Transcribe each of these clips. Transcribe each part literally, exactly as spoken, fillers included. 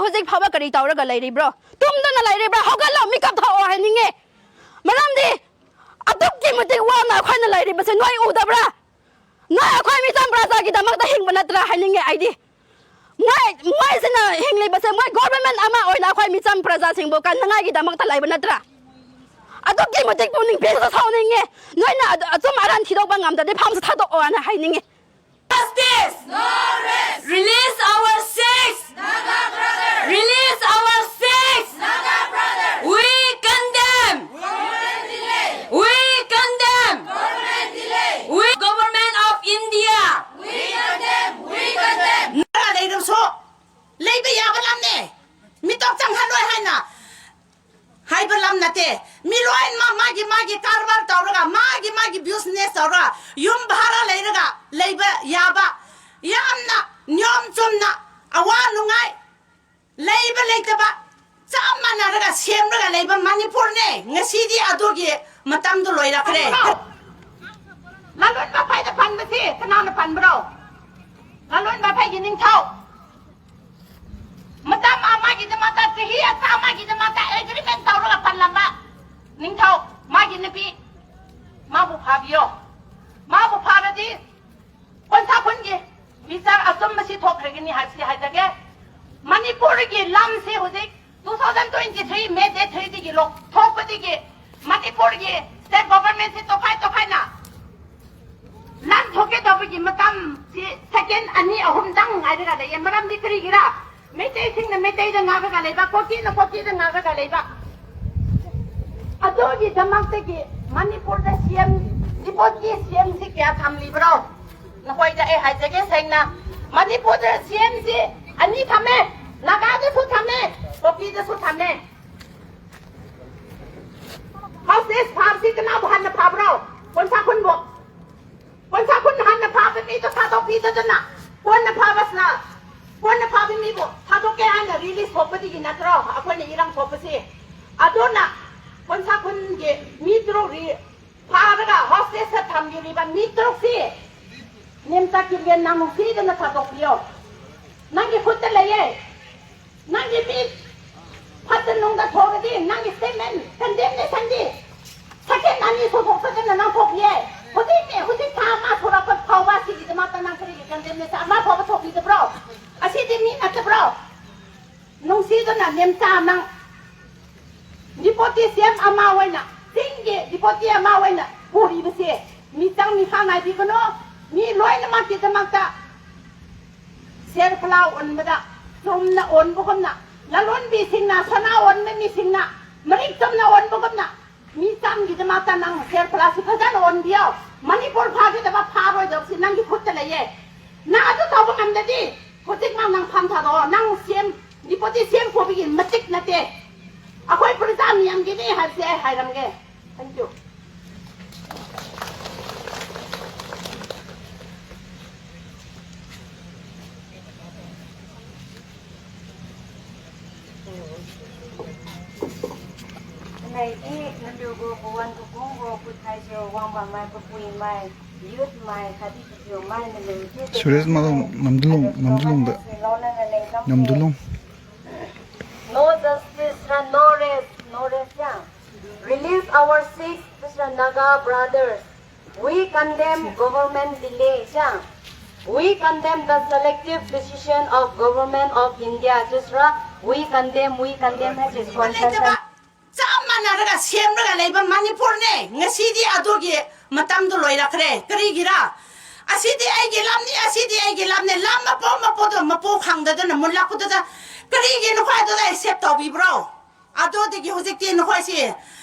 ꯍꯧꯖꯤꯛ ꯐꯥꯎꯕ ꯀꯔꯤ ꯇꯧꯔꯒ ꯂꯩꯔꯤꯕ꯭ꯔꯣ? ꯇꯨꯝꯗꯅ ꯂꯩꯔꯤꯕ꯭ꯔꯥ? ꯍꯧꯒꯠꯂꯣ, ꯃꯤꯀꯞ ꯊꯣꯛꯑꯣ ꯍꯥꯏꯅꯤꯡꯉꯦ꯫ ꯃꯔꯝꯗꯤ ꯑꯗꯨꯛꯀꯤ ꯃꯇꯤꯛ ꯋꯥꯅ ꯑꯩꯈꯣꯏꯅ ꯂꯩꯔꯤꯕꯁꯦ ꯅꯣꯏ ꯎꯗꯕ꯭ꯔꯥ? ꯅꯣꯏ ꯑꯩꯈꯣꯏ ꯃꯤꯆꯝ ꯄ꯭ꯔꯖꯥꯒꯤꯗꯃꯛꯇ ꯍꯤꯡꯕ ꯅꯠꯇ꯭ꯔꯥ ꯍꯥꯏꯅꯤꯡꯉꯦ ꯑꯩꯗꯤ꯫ ꯃꯣꯏ, ꯃꯣꯏꯁꯤꯅ ꯍꯤꯡꯂꯤꯕꯁꯦ ꯃꯣꯏ ꯒꯣꯚꯔꯟꯃꯦꯟ ꯑꯃ ꯑꯣꯏꯅ ꯑꯩꯈꯣꯏ ꯃꯤꯆꯝ ꯄ꯭ꯔꯖꯥꯁꯤꯡꯕꯨ ꯀꯟꯅꯉꯥꯏꯒꯤꯗꯃꯛꯇ ꯂꯩꯕ ꯅꯠꯇ꯭ꯔꯥ? ꯑꯗꯨꯛꯀꯤ ꯃꯇꯤꯛ ꯄꯨꯛꯅꯤꯡ ꯄꯦꯟꯁꯨ ꯁꯥꯎꯅꯤꯡꯉꯦ꯫ ꯅꯣꯏꯅ ꯑꯗꯨ ꯑꯆꯨꯝ ꯑꯔꯥꯟ ꯊꯤꯗꯣꯛꯄ ꯉꯝꯗ꯭ꯔꯗꯤ ꯐꯥꯝꯁꯨ ꯊꯥꯗꯣꯛꯑꯣ ꯍꯥꯏꯅ ꯍꯥꯏꯅꯤꯡꯉꯦ꯫ Justice! No rest! Release our six! Naga brothers! Release our six! Naga brothers! We condemn! Government delay! We condemn! Government delay! We government of India! We condemn! We condemn! Naga ꯂꯩꯔꯁꯨ ꯂꯩꯕ ꯌꯥꯕ ꯂꯝꯅꯦ꯫ ꯃꯤꯇꯣꯞ ꯆꯪꯍꯜꯂꯣꯏ ꯍꯥꯏꯅ ꯍꯥꯏꯕ ꯂꯝ ꯅꯠꯇꯦ꯫ ꯃꯤ ꯂꯣꯏꯅꯃꯛ ꯃꯥꯒꯤ ꯃꯥꯒꯤ ꯀꯔꯕꯥꯔ ꯇꯧꯔꯒ, ꯃꯥꯒꯤ ꯃꯥꯒꯤ ꯕꯤꯖꯤꯅꯦꯁ ꯇꯧꯔꯒ, ꯌꯨꯝ ꯚꯔꯥ ꯂꯩꯔꯒ ꯂꯩꯕ ꯌꯥꯕ, ꯌꯥꯝꯅ ꯅꯤꯌꯣꯝ ꯆꯨꯝꯅ ꯑꯋꯥ ꯅꯨꯡꯉꯥꯏ ꯂꯩꯕ ꯂꯩꯇꯕ ꯆꯞ ꯃꯥꯟꯅꯔꯒ ꯁꯦꯝꯂꯒ ꯂꯩꯕ ꯃꯅꯤꯄꯨꯔꯅꯦ꯫ ꯉꯁꯤꯗꯤ ꯑꯗꯨꯒꯤ ꯃꯇꯝꯗꯨ ꯂꯣꯏꯔꯛꯈ꯭ꯔꯦ꯫ ꯂꯂꯣꯟꯕ ꯐꯩꯗ ꯄꯟꯕꯁꯤ ꯀꯅꯥꯅ ꯄꯟꯕ꯭ꯔꯣ? ꯂꯂꯣꯟꯕ ꯐꯩꯒꯤ ꯅꯤꯡꯊꯧ꯫ ꯃꯇꯝ ꯑꯃꯒꯤꯗꯃꯛꯇ, ꯆꯍꯤ ꯑꯃꯒꯤꯗꯃꯛꯇ ꯑꯦꯒ꯭ꯔꯤꯃꯦꯟ ꯇꯧꯔꯒ ꯄꯜꯂꯝꯕ ꯅꯤꯡꯊꯧ, ꯃꯥꯒꯤ ꯅꯨꯄꯤ, ꯃꯥꯕꯨ ꯐꯥꯕꯤꯌꯣ꯫ ꯃꯥꯕꯨ ꯐꯥꯔꯗꯤ ꯈꯣꯟꯁꯥꯈꯣꯟꯒꯤ ꯕꯤꯆꯥꯔ ꯑꯆꯨꯝꯕꯁꯤ ꯊꯣꯛꯈ꯭ꯔꯒꯅꯤ ꯍꯥꯏꯕꯁꯤ ꯍꯥꯏꯖꯒꯦ꯫ ꯃꯅꯤꯄꯨꯔꯒꯤ ꯂꯝꯁꯤ ꯍꯧꯖꯤꯛ two thousand twenty three May date three ꯗꯒꯤ ꯂꯧꯊꯣꯛꯄꯗꯒꯤ ꯃꯅꯤꯄꯨꯔꯒꯤ ꯁ꯭ꯇꯦꯠ ꯒꯣꯚꯔꯟꯃꯦꯟꯁꯤ ꯇꯣꯈꯥꯏ ꯇꯣꯈꯥꯏꯅ ꯂꯥꯟꯊꯣꯛꯀꯦ ꯇꯧꯕꯒꯤ ꯃꯇꯝꯁꯤ ꯁꯦꯀꯦꯟ ꯑꯅꯤ ꯑꯍꯨꯝꯗꯪ ꯉꯥꯏꯔꯒ ꯂꯩꯌꯦ꯫ ꯃꯔꯝꯗꯤ ꯀꯔꯤꯒꯤꯔ? ꯃꯩꯇꯩꯁꯤꯡꯅ ꯃꯩꯇꯩꯗ ꯉꯥꯡꯂꯒ ꯂꯩꯕ, ꯀꯣꯀꯤꯅ ꯀꯣꯀꯤꯗ ꯉꯥꯡꯂꯒ ꯂꯩꯕ꯫ ꯑꯗꯨꯒꯤꯗꯃꯛꯇꯒꯤ ꯃꯅꯤꯄꯨꯔꯗ ꯁꯤ ꯑꯦꯝ, ꯗꯤꯄꯣꯠꯀꯤ ꯁꯤ ꯑꯦꯝꯁꯤ ꯀꯌꯥ ꯊꯝꯂꯤꯕ꯭ꯔꯣ? ꯅꯈꯣꯏꯗ ꯑꯩ ꯍꯥꯏꯖꯒꯦ ꯁꯦꯡꯅ, ꯃꯅꯤꯄꯨꯔꯗ ꯁꯤ ꯑꯦꯝꯁꯤ ꯑꯅꯤ ꯊꯝꯃꯦ, ꯅꯥꯒꯥꯗꯁꯨ ꯊꯝꯃꯦ, ꯀꯣꯀꯤꯗꯁꯨ ꯊꯝꯃꯦ꯫ ꯍꯣꯁꯇꯦꯖ ꯐꯥꯕꯁꯤ ꯀꯅꯥꯕꯨ ꯍꯥꯟꯅ ꯐꯥꯕ꯭ꯔꯣ? ꯀꯣꯟꯁꯥꯈꯨꯟꯕꯨ꯫ ꯀꯣꯟꯁꯥꯈꯨꯟ ꯍꯥꯟꯅ ꯐꯥꯕ ꯃꯤꯗꯣ ꯊꯥꯗꯣꯛꯄꯤꯗꯗꯅ ꯀꯣꯟꯅ ꯐꯥꯕꯁꯤꯅ, ꯀꯣꯟꯅ ꯐꯥꯕ ꯃꯤꯕꯨ ꯊꯥꯗꯣꯛꯀꯦ ꯍꯥꯏꯅ ꯔꯤꯂꯤꯁ ꯊꯣꯛꯄꯗꯒꯤ ꯅꯠꯇ꯭ꯔꯣ ꯑꯩꯈꯣꯏꯅ ꯏꯔꯥꯡ ꯊꯣꯛꯄꯁꯤ? ꯑꯗꯨꯅ ꯀꯣꯟꯁꯥꯈꯨꯟꯒꯤ ꯃꯤ ꯇꯔꯨꯛ ꯔꯤ-, ꯐꯥꯔꯒ ꯍꯣꯁꯇꯦꯖꯇ ꯊꯝꯕꯤꯔꯤꯕ ꯃꯤ ꯇꯔꯨꯛꯁꯤ ꯅꯦꯝꯆꯥ ꯀꯤꯔꯒꯦꯟ ꯅꯪ ꯅꯨꯡꯁꯤꯗꯅ ꯊꯥꯗꯣꯛꯄꯤꯌꯣ꯫ ꯅꯪꯒꯤ ꯈꯨꯠꯇ ꯂꯩꯌꯦ꯫ ꯃꯤ ꯐꯠꯇ ꯅꯨꯡꯗ ꯊꯣꯛꯑꯗꯤ ꯅꯪꯒꯤ statement condemnationꯗꯤ second ꯑꯅꯤ ꯁꯨꯊꯣꯛꯇꯗꯅ ꯅꯪ ꯊꯣꯛꯄꯤꯌꯦ꯫ ꯍꯧꯖꯤꯛꯅꯦ, ꯍꯧꯖꯤꯛ ꯊꯥ ꯑꯃ ꯁꯨꯔꯛꯄ ꯐꯥꯎꯕ ꯁꯤꯒꯤꯗꯃꯛꯇ ꯅꯪ ꯀꯔꯤꯒꯤ condemnation ꯑꯃ ꯐꯥꯎꯕ ꯊꯣꯛꯄꯤꯗꯕ꯭ꯔꯣ? ꯑꯁꯤꯗꯤ ꯃꯤ ꯅꯠꯇꯕ꯭ꯔꯣ? ꯅꯨꯡꯁꯤꯗꯅ ꯅꯦꯝꯆꯥ ꯅꯪ Deputy CM ꯑꯃ ꯑꯣꯏꯅ, ꯆꯤꯡꯒꯤ Deputy ꯑꯃ ꯑꯣꯏꯅ ꯄꯨꯔꯤꯕꯁꯦ ꯃꯤꯆꯪ ꯃꯤꯈꯥ ꯅꯥꯏꯕꯤꯒꯅꯨ꯫ ꯃꯤ ꯂꯣꯏꯅꯃꯛꯀꯤꯗꯃꯛꯇ ꯁꯦꯔꯐꯂꯥ ꯑꯣꯟꯕꯗ ꯆꯨꯝꯅ ꯑꯣꯟꯕꯒꯨꯝꯅ, ꯂꯂꯣꯟꯕꯤꯁꯤꯡꯅ ꯁꯅꯥ ꯑꯣꯟꯕ ꯃꯤꯁꯤꯡꯅ ꯃꯔꯤꯛ ꯆꯨꯝꯅ ꯑꯣꯟꯕꯒꯨꯝꯅ ꯃꯤꯆꯪꯒꯤꯗꯃꯛꯇ ꯅꯪ ꯁꯦꯔꯐꯂꯥꯁꯤ ꯐꯖꯅ ꯑꯣꯟꯕꯤꯌꯣ꯫ ꯃꯅꯤꯄꯨꯔ ꯐꯥꯒꯗꯕ ꯐꯥꯔꯣꯏꯗꯕꯁꯤ ꯅꯪꯒꯤ ꯈꯨꯠꯇ ꯂꯩꯌꯦ꯫ ꯅꯪ ꯑꯗꯨ ꯇꯧꯕ ꯉꯝꯗꯗꯤ ꯍꯧꯖꯤꯛꯃꯛ ꯅꯪ ꯐꯝ ꯊꯥꯗꯣꯛꯑꯣ꯫ ꯅꯪ CM, Deputy CM ꯄꯨꯕꯒꯤ ꯃꯇꯤꯛ ꯅꯠꯇꯦ꯫ ꯑꯩꯈꯣꯏ ꯄ꯭ꯔꯖꯥ ꯃꯤꯌꯥꯝꯒꯤꯅꯦ ꯍꯥꯏꯕꯁꯦ ꯑꯩ ꯍꯥꯏꯔꯝꯒꯦ꯫ Thank you. Nai i ndu go kuwan ku kung go ku thai jo wang ba mai ku pui mai, youth mai, khadi ki jo mai na lu je. Suresh Malong, Namdulong, Namdulong da. Namdulong. No justice and no rest, no rest ya. Release our six Naga brothers. We condemn government delay, cha. We condemn the selective decision of Government of India, Chusra. We condemn, we condemn, ꯍꯥꯏꯁꯦ ꯂꯩꯇꯕ, ꯆꯞ ꯃꯥꯟꯅꯔꯒ ꯁꯦꯝꯂꯒ ꯂꯩꯕ ꯃꯅꯤꯄꯨꯔꯅꯦ꯫ ꯉꯁꯤꯗꯤ ꯑꯗꯨꯒꯤ ꯃꯇꯝꯗꯨ ꯂꯣꯏꯔꯛꯈ꯭ꯔꯦ꯫ ꯀꯔꯤꯒꯤꯔ? ꯑꯁꯤꯗꯤ ꯑꯩꯒꯤ ꯂꯝꯅꯤ, ꯑꯁꯤꯗꯤ ꯑꯩꯒꯤ ꯂꯝꯅꯤ꯫ ꯂꯝ ꯃꯄꯨ ꯃꯄꯨꯗꯣ ꯃꯄꯨ ꯈꯪꯗꯗꯅ ꯃꯨꯜꯂꯛꯄꯗꯨꯗ ꯀꯔꯤꯒꯤ ꯅꯈꯣꯏ ꯑꯗꯨꯗ accept ꯇꯧꯕꯤꯕ꯭ꯔꯣ? ꯑꯗꯨꯗꯒꯤ ꯍꯧꯖꯤꯛꯇꯤ ꯅꯈꯣꯏꯁꯤ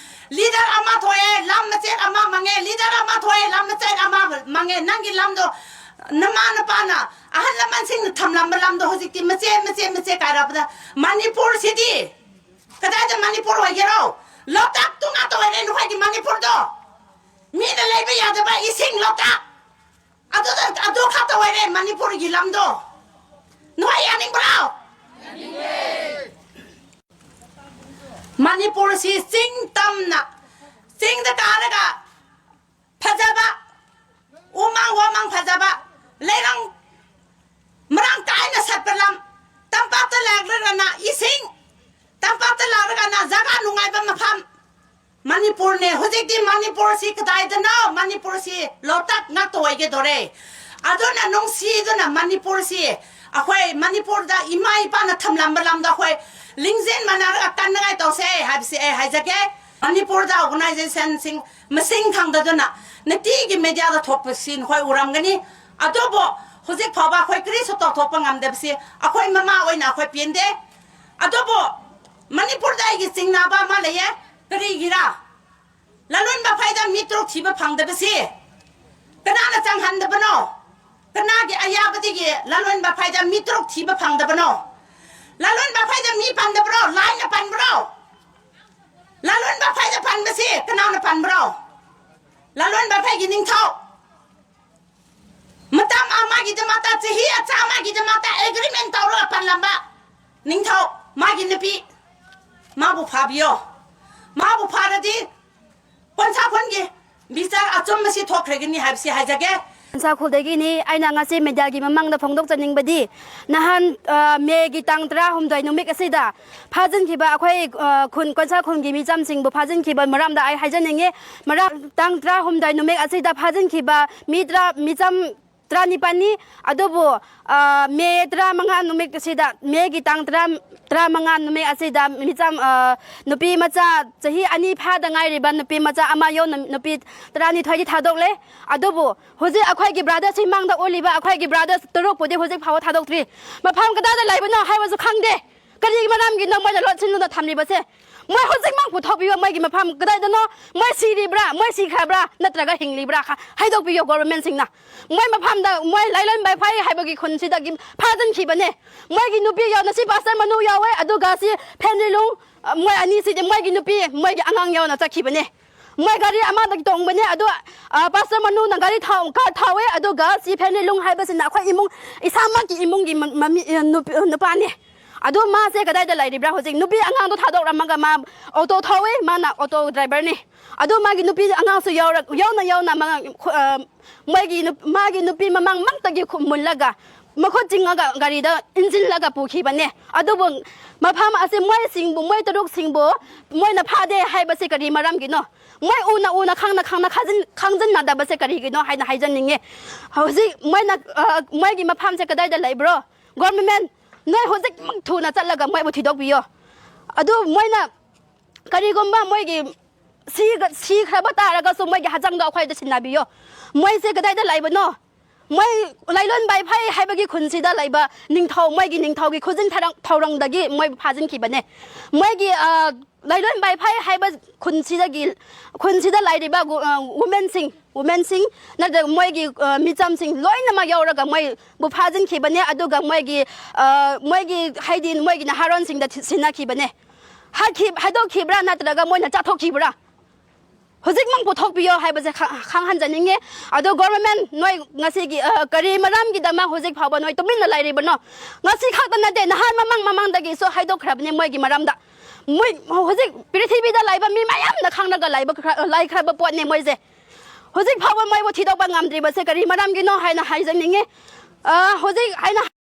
leader ꯑꯃ ꯊꯣꯛꯑꯦ, ꯂꯝ ꯃꯆꯦꯠ ꯑꯃ ꯃꯥꯡꯉꯦ, leader ꯑꯃ ꯊꯣꯛꯑꯦ, ꯂꯝ ꯃꯆꯦꯠ ꯑꯃ ꯃꯥꯡꯉꯦ꯫ ꯅꯪꯒꯤ ꯂꯝꯗꯣ, ꯅꯃꯥ ꯅꯄꯥꯅ, ꯑꯍꯜ ꯂꯃꯟꯁꯤꯡꯅ ꯊꯝꯂꯝꯕ ꯂꯝꯗꯣ ꯍꯧꯖꯤꯛꯇꯤ ꯃꯆꯦꯠ ꯃꯆꯦꯠ ꯃꯆꯦꯠ ꯀꯥꯏꯔꯛꯄꯗ ꯃꯅꯤꯄꯨꯔꯁꯤꯗꯤ ꯀꯗꯥꯏꯗ ꯃꯅꯤꯄꯨꯔ ꯑꯣꯏꯒꯦꯔꯣ? ꯂꯣꯛꯇꯥꯛꯇꯨ ꯉꯥꯛꯇ ꯑꯣꯏꯔꯦ ꯅꯈꯣꯏꯒꯤ ꯃꯅꯤꯄꯨꯔꯗꯣ꯫ ꯃꯤꯅ ꯂꯩꯕ ꯌꯥꯗꯕ ꯏꯁꯤꯡ ꯂꯣꯛꯇꯥꯛ꯫ ꯑꯗꯨꯗ, ꯑꯗꯨ ꯈꯛꯇ ꯑꯣꯏꯔꯦ ꯃꯅꯤꯄꯨꯔꯒꯤ ꯂꯝꯗꯣ꯫ ꯅꯈꯣꯏ ꯌꯥꯅꯤꯡꯕ꯭ꯔꯣ? ꯃꯅꯤꯄꯨꯔꯁꯤ ꯆꯤꯡ ꯇꯝꯅ, ꯆꯤꯡꯗ ꯀꯥꯔꯒ ꯐꯖꯕ, ꯎꯃꯪ ꯋꯥꯃꯪ ꯐꯖꯕ, ꯂꯩꯔꯪ ꯃꯔꯥꯡ ꯀꯥꯏꯅ ꯁꯥꯠꯄ ꯂꯝ, ꯇꯝꯄꯥꯛꯇ ꯂꯥꯛꯂꯒꯅ ꯏꯁꯤꯡ ꯍꯥꯏꯕ ꯃꯐꯝ ꯃꯅꯤꯄꯨꯔꯅꯦ꯫ ꯍꯧꯖꯤꯛꯇꯤ ꯃꯅꯤꯄꯨꯔꯁꯤ ꯀꯗꯥꯏꯗꯅꯣ? ꯃꯅꯤꯄꯨꯔꯁꯤ ꯂꯣꯇꯛ ꯉꯥꯛꯇ ꯑꯣꯏꯒꯗꯧꯔꯦ꯫ ꯑꯗꯨꯅ ꯅꯨꯡꯁꯤꯗꯨꯅ ꯃꯅꯤꯄꯨꯔꯁꯤ, ꯑꯩꯈꯣꯏ ꯃꯅꯤꯄꯨꯔꯗ ꯏꯃꯥ ꯏꯄꯥꯅ ꯊꯝꯂꯝꯕ ꯂꯝꯗ ꯑꯩꯈꯣꯏ ꯂꯤꯡꯖꯦꯜ ꯃꯥꯟꯅꯔꯒ ꯀꯟꯅꯉꯥꯏ ꯇꯧꯁꯦ ꯍꯥꯏꯕꯁꯤ ꯑꯩ ꯍꯥꯏꯖꯒꯦ꯫ ꯃꯅꯤꯄꯨꯔꯗ organizationꯁꯤꯡ ꯃꯁꯤꯡ ꯈꯪꯗꯗꯨꯅ ꯅꯨꯡꯇꯤꯒꯤ mediaꯗ ꯊꯣꯛꯄꯁꯤ ꯅꯈꯣꯏ ꯎꯔꯝꯒꯅꯤ꯫ ꯑꯗꯨꯕꯨ ꯍꯧꯖꯤꯛ ꯐꯥꯎꯕ ꯑꯩꯈꯣꯏ ꯀꯔꯤꯁꯨ ꯇꯧꯊꯣꯛꯄ ꯉꯝꯗꯕꯁꯤ ꯑꯩꯈꯣꯏ ꯃꯃꯥ ꯑꯣꯏꯅ ꯑꯩꯈꯣꯏ ꯄꯦꯟꯗꯦ꯫ ꯑꯗꯨꯕꯨ ꯃꯅꯤꯄꯨꯔꯗ ꯑꯩꯒꯤ ꯆꯤꯡꯅꯕ ꯑꯃ ꯂꯩꯌꯦ꯫ ꯀꯔꯤꯒꯤꯔꯥ? ꯂꯂꯣꯟꯕ ꯐꯩꯗ ꯃꯤ ꯇꯔꯨꯛ ꯊꯤꯕ ꯐꯪꯗꯕꯁꯤ ꯀꯅꯥꯅ ꯆꯪꯍꯟꯗꯕꯅꯣ? ꯀꯅꯥꯒꯤ ꯑꯌꯥꯕꯗꯒꯤ ꯂꯂꯣꯟꯕ ꯐꯩꯗ ꯃꯤ ꯇꯔꯨꯛ ꯊꯤꯕ ꯐꯪꯗꯕꯅꯣ? ꯂꯂꯣꯟꯕ ꯐꯩꯗ ꯃꯤ ꯄꯟꯗꯕ꯭ꯔꯣ? ꯂꯥꯏꯅ ꯄꯟꯕ꯭ꯔꯣ? ꯂꯂꯣꯟꯕ ꯐꯩꯗ ꯄꯟꯕꯁꯤ ꯀꯅꯥꯅ ꯄꯟꯕ꯭ꯔꯣ? ꯂꯂꯣꯟꯕ ꯐꯩꯒꯤ ꯅꯤꯡꯊꯧ ꯃꯇꯝ ꯑꯃꯒꯤꯗꯃꯛꯇ, ꯆꯍꯤ ꯑꯆꯥ ꯑꯃꯒꯤꯗꯃꯛꯇ agreement ꯇꯧꯔꯒ ꯄꯜꯂꯝꯕ ꯅꯤꯡꯊꯧ, ꯃꯥꯒꯤ ꯅꯨꯄꯤ, ꯃꯥꯕꯨ ꯐꯥꯕꯤꯌꯣ꯫ ꯃꯥꯕꯨ ꯐꯥꯔꯗꯤ ꯀꯣꯟꯁꯥ ꯈꯨꯟꯒꯤ ꯕꯤꯆꯥꯔ ꯑꯆꯨꯝꯕꯁꯤ ꯊꯣꯛꯈ꯭ꯔꯒꯅꯤ ꯍꯥꯏꯕꯁꯤ ꯍꯥꯏꯖꯒꯦ꯫ ꯀꯣꯟꯁꯥ ꯈꯨꯜꯗꯒꯤꯅꯤ꯫ ꯑꯩꯅ ꯉꯁꯤ mediaꯒꯤ ꯃꯃꯥꯡꯗ ꯐꯣꯡꯗꯣꯛꯆꯅꯤꯡꯕꯗꯤ, ꯅꯍꯥꯟ, ꯑ, ꯃꯦꯒꯤ ꯇꯥꯡ ꯇꯔꯥꯍꯨꯝꯗꯣꯏ ꯅꯨꯃꯤꯠ ꯑꯁꯤꯗ ꯐꯥꯖꯤꯟꯈꯤꯕ ꯑꯩꯈꯣꯏ, ꯑ, ꯈꯨꯟ, ꯀꯣꯟꯁꯥ ꯈꯨꯟꯒꯤ ꯃꯤꯆꯝꯁꯤꯡꯕꯨ ꯐꯥꯖꯤꯟꯈꯤꯕ ꯃꯔꯝꯗ ꯑꯩ ꯍꯥꯏꯖꯅꯤꯡꯉꯤ꯫ ꯃꯔꯝ, ꯇꯥꯡ ꯇꯔꯥꯍꯨꯝꯗꯣꯏ ꯅꯨꯃꯤꯠ ꯑꯁꯤꯗ ꯐꯥꯖꯤꯟꯈꯤꯕ ꯃꯤ ꯇꯔꯥ, ꯃꯤꯆꯝ ꯇꯔꯥꯅꯤꯄꯥꯜꯅꯤ꯫ ꯑꯗꯨꯕꯨ, ꯑ, ꯃꯦ ꯇꯔꯥꯃꯉꯥ ꯅꯨꯃꯤꯠ ꯑꯁꯤꯗ, ꯃꯦꯒꯤ ꯇꯥꯡ ꯇꯔꯥ, ꯇꯔꯥꯃꯉꯥ ꯅꯨꯃꯤꯠ ꯑꯁꯤꯗ ꯃꯤꯆꯝ, ꯑ, ꯅꯨꯄꯤ ꯃꯆꯥ ꯆꯍꯤ ꯑꯅꯤ ꯐꯥꯗ ꯉꯥꯏꯔꯤꯕ ꯅꯨꯄꯤ ꯃꯆꯥ ꯑꯃ ꯌꯥꯎꯅ ꯅꯨꯄꯤ ꯇꯔꯥꯅꯤꯊꯣꯏꯗꯤ ꯊꯥꯗꯣꯛꯂꯦ꯫ ꯑꯗꯨꯕꯨ ꯍꯧꯖꯤꯛ ꯑꯩꯈꯣꯏꯒꯤ brotherꯁꯤ ꯃꯥꯡꯗ ꯎꯠꯂꯤꯕ ꯑꯩꯈꯣꯏꯒꯤ brothers ꯇꯔꯨꯛꯄꯨꯗꯤ ꯍꯧꯖꯤꯛ ꯐꯥꯎꯕ ꯊꯥꯗꯣꯛꯇ꯭ꯔꯤ꯫ ꯃꯐꯝ ꯀꯗꯥꯏꯗ ꯂꯩꯕꯅꯣ ꯍꯥꯏꯕꯁꯨ ꯈꯪꯗꯦ꯫ ꯀꯔꯤꯒꯤ ꯃꯔꯝꯒꯤꯅꯣ ꯃꯣꯏꯅ ꯂꯣꯠꯁꯤꯟꯗꯨꯅ ꯊꯝꯂꯤꯕꯁꯦ? ꯃꯣꯏ ꯍꯧꯖꯤꯛꯃꯛ ꯄꯨꯊꯣꯛꯄꯤꯌꯨ꯫ ꯃꯣꯏꯒꯤ ꯃꯐꯝ ꯀꯗꯥꯏꯗꯅꯣ? ꯃꯣꯏ ꯁꯤꯔꯤꯕ꯭ꯔꯥ? ꯃꯣꯏ ꯁꯤꯈ꯭ꯔꯕ꯭ꯔꯥ? ꯅꯠꯇ꯭ꯔꯒ ꯍꯤꯡꯂꯤꯕ꯭ꯔꯥ? ꯈ-, ꯍꯥꯏꯗꯣꯛꯄꯤꯌꯨ governmentꯁꯤꯡꯅ꯫ ꯃꯣꯏ ꯃꯐꯝꯗ ꯃꯣꯏ ꯂꯥꯏꯂꯣꯟꯕ ꯐꯩ ꯍꯥꯏꯕꯒꯤ ꯈꯨꯟꯁꯤꯗꯒꯤ ꯐꯥꯖꯤꯟꯈꯤꯕꯅꯦ꯫ ꯃꯣꯏꯒꯤ ꯅꯨꯄꯤ ꯌꯥꯎꯅ ꯁꯤ pastor ꯃꯅꯨ ꯌꯥꯎꯋꯦ, ꯑꯗꯨꯒ ꯁꯤ ꯐꯦꯟꯔꯤꯂꯨꯡ, ꯑ, ꯃꯣꯏ ꯑꯅꯤꯁꯤꯗꯤ ꯃꯣꯏꯒꯤ ꯅꯨꯄꯤ, ꯃꯣꯏꯒꯤ ꯑꯉꯥꯡ ꯌꯥꯎꯅ ꯆꯠꯈꯤꯕꯅꯦ꯫ ꯃꯣꯏ ꯒꯥꯔꯤ ꯑꯃꯗꯒꯤ ꯇꯣꯡꯕꯅꯦ꯫ ꯑꯗꯨ, ꯑ, pastor ꯃꯅꯨꯅ ꯒꯥꯔꯤ ꯊꯥꯎ, car ꯊꯥꯎꯋꯦ꯫ ꯑꯗꯨꯒ ꯁꯤ ꯐꯦꯟꯔꯤꯂꯨꯡ ꯍꯥꯏꯕꯁꯤꯅ ꯑꯩꯈꯣꯏ ꯏꯃꯨꯡ, ꯏꯁꯥꯃꯛꯀꯤ ꯏꯃꯨꯡꯒꯤ ꯃ-, ꯃꯃꯤ-, ꯑ, ꯅꯨꯄꯤ, ꯅꯨꯄꯥꯅꯦ꯫ ꯑꯗꯨ ꯃꯥꯁꯦ ꯀꯗꯥꯏꯗ ꯂꯩꯔꯤꯕ꯭ꯔꯥ ꯍꯧꯖꯤꯛ? ꯅꯨꯄꯤ ꯑꯉꯥꯡꯗꯣ ꯊꯥꯗꯣꯛꯔꯝꯃꯒ ꯃꯥ auto ꯊꯧꯋꯦ, ꯃꯥꯅ auto driverꯅꯤ꯫ ꯑꯗꯨ ꯃꯥꯒꯤ ꯅꯨꯄꯤ ꯑꯉꯥꯡꯁꯨ ꯌꯥꯎꯔ-, ꯌꯥꯎꯅ ꯌꯥꯎꯅ ꯃꯥ, ꯈꯨ-, ꯑ, ꯃꯣꯏꯒꯤ ꯅꯨꯞ-, ꯃꯥꯒꯤ ꯅꯨꯄꯤ ꯃꯃꯥꯡꯃꯛꯇꯒꯤ ꯈꯨ-, ꯃꯨꯜꯂꯒ ꯃꯈꯨꯠ ꯆꯤꯡꯉꯒ ꯒꯥꯔꯤꯗ ꯏꯟꯁꯤꯜꯂꯒ ꯄꯨꯈꯤꯕꯅꯦ꯫ ꯑꯗꯨꯕꯨ ꯃꯐꯝ ꯑꯁꯤ ꯃꯣꯏꯁꯤꯡꯕꯨ, ꯃꯣꯏ ꯇꯔꯨꯛꯁꯤꯡꯕꯨ ꯃꯣꯏꯅ ꯐꯥꯗꯦ ꯍꯥꯏꯕꯁꯦ ꯀꯔꯤ ꯃꯔꯝꯒꯤꯅꯣ? ꯃꯣꯏ ꯎꯅ ꯎꯅ, ꯈꯪꯅ ꯈꯪꯅ ꯈꯥꯖꯤꯟ-, ꯈꯪꯖꯤꯟꯅꯗꯕꯁꯦ ꯀꯔꯤꯒꯤꯅꯣ ꯍꯥꯏꯅ ꯍꯥꯏꯖꯅꯤꯡꯉꯦ꯫ ꯍꯧꯖꯤꯛ ꯃꯣꯏꯅ, ꯑ, ꯃꯣꯏꯒꯤ ꯃꯐꯝꯁꯦ ꯀꯗꯥꯏꯗ ꯂꯩꯕ꯭ꯔꯣ? ꯒꯣꯔꯃꯦꯟ, ꯅꯣꯏ ꯍꯧꯖꯤꯛꯃꯛ ꯊꯨꯅ ꯆꯠꯂꯒ ꯃꯣꯏꯕꯨ ꯊꯤꯗꯣꯛꯄꯤꯌꯣ꯫ ꯑꯗꯨ ꯃꯣꯏꯅ ꯀꯔꯤꯒꯨꯝꯕ ꯃꯣꯏꯒꯤ ꯁꯤꯒ-, ꯁꯤꯈ꯭ꯔꯕ ꯇꯥꯔꯒꯁꯨ ꯃꯣꯏꯒꯤ ꯍꯛꯆꯥꯡꯗꯣ ꯑꯩꯈꯣꯏꯗ ꯁꯤꯟꯅꯕꯤꯌꯣ꯫ ꯃꯣꯏꯁꯦ ꯀꯗꯥꯏꯗ ꯂꯩꯕꯅꯣ? ꯃꯣꯏ ꯂꯥꯏꯂꯣꯟ ꯕꯥꯏꯐꯥꯏ ꯍꯥꯏꯕꯒꯤ ꯈꯨꯟꯁꯤꯗ ꯂꯩꯕ ꯅꯤꯡꯊꯧ, ꯃꯣꯏꯒꯤ ꯅꯤꯡꯊꯧꯒꯤ ꯈꯨꯖꯤꯟ ꯊꯔꯪ-, ꯊꯧꯔꯪꯗꯒꯤ ꯃꯣꯏ ꯐꯥꯖꯤꯟꯈꯤꯕꯅꯦ꯫ ꯃꯣꯏꯒꯤ, ꯑ, ꯂꯥꯏꯂꯣꯟ ꯕꯥꯏꯐꯥꯏ ꯍꯥꯏꯕ ꯈꯨꯟꯁꯤꯗꯒꯤ, ꯈꯨꯟꯁꯤꯗ ꯂꯩꯔꯤꯕ ꯒꯨ-, ꯑ, ꯋꯨꯃꯦꯟꯁꯤꯡ, ꯋꯨꯃꯦꯟꯁꯤꯡ ꯅꯠꯇ꯭ꯔꯒ ꯃꯣꯏꯒꯤ, ꯑ, ꯃꯤꯆꯝꯁꯤꯡ ꯂꯣꯏꯅꯃꯛ ꯌꯧꯔꯒ ꯃꯣꯏꯕꯨ ꯐꯥꯖꯤꯟꯈꯤꯕꯅꯦ꯫ ꯑꯗꯨꯒ ꯃꯣꯏꯒꯤ, ꯑ, ꯃꯣꯏꯒꯤ ꯍꯥꯏꯗꯤ ꯃꯣꯏꯒꯤ ꯅꯍꯥꯔꯣꯟꯁꯤꯡꯗ ꯊꯤ-, ꯁꯤꯟꯅꯈꯤꯕꯅꯦ꯫ ꯍꯥꯠꯈꯤ-, ꯍꯥꯠꯇꯣꯛꯈꯤꯕ꯭ꯔꯥ ꯅꯠꯇ꯭ꯔꯒ ꯃꯣꯏꯅ ꯆꯥꯊꯣꯛꯈꯤꯕ꯭ꯔꯥ? ꯍꯧꯖꯤꯛꯃꯛ ꯄꯨꯊꯣꯛꯄꯤꯌꯣ ꯍꯥꯏꯕꯁꯦ ꯈ-, ꯈꯪꯍꯟꯖꯅꯤꯡꯉꯦ꯫ ꯑꯗꯣ ꯒꯣꯔꯃꯦꯟ, ꯅꯣꯏ ꯉꯁꯤꯒꯤ, ꯑ, ꯀꯔꯤ ꯃꯔꯝꯒꯤꯗꯃꯛ ꯍꯧꯖꯤꯛ ꯐꯥꯎꯕ ꯅꯣꯏ ꯇꯨꯃꯤꯟꯅ ꯂꯩꯔꯤꯕꯅꯣ? ꯉꯁꯤ ꯈꯛꯇ ꯅꯠꯇꯦ, ꯅꯍꯥꯟ ꯃꯃꯥꯡ ꯃꯃꯥꯡꯗꯒꯤꯁꯨ ꯍꯥꯏꯗꯣꯛꯈ꯭ꯔꯕꯅꯦ ꯃꯣꯏꯒꯤ ꯃꯔꯝꯗ꯫ ꯃꯣꯏ ꯍꯧꯖꯤꯛ ꯄ꯭ꯔꯤꯊꯤꯕꯤꯗ ꯂꯩꯕ ꯃꯤ ꯃꯌꯥꯝꯅ ꯈꯪꯂꯒ ꯂꯩꯕ ꯈ-, ꯂꯩꯈ꯭ꯔꯕ ꯄꯣꯠꯅꯦ ꯃꯣꯏꯁꯦ꯫ ꯍꯧꯖꯤꯛ ꯐꯥꯎꯕ ꯃꯣꯏꯕꯨ ꯊꯤꯗꯣꯛꯄ ꯉꯝꯗ꯭ꯔꯤꯕꯁꯦ ꯀꯔꯤ ꯃꯔꯝꯒꯤꯅꯣ ꯍꯥꯏꯅ ꯍꯥꯏꯖꯅꯤꯡꯉꯤ꯫ ꯑ, ꯍꯧꯖꯤꯛ ꯑꯩꯅ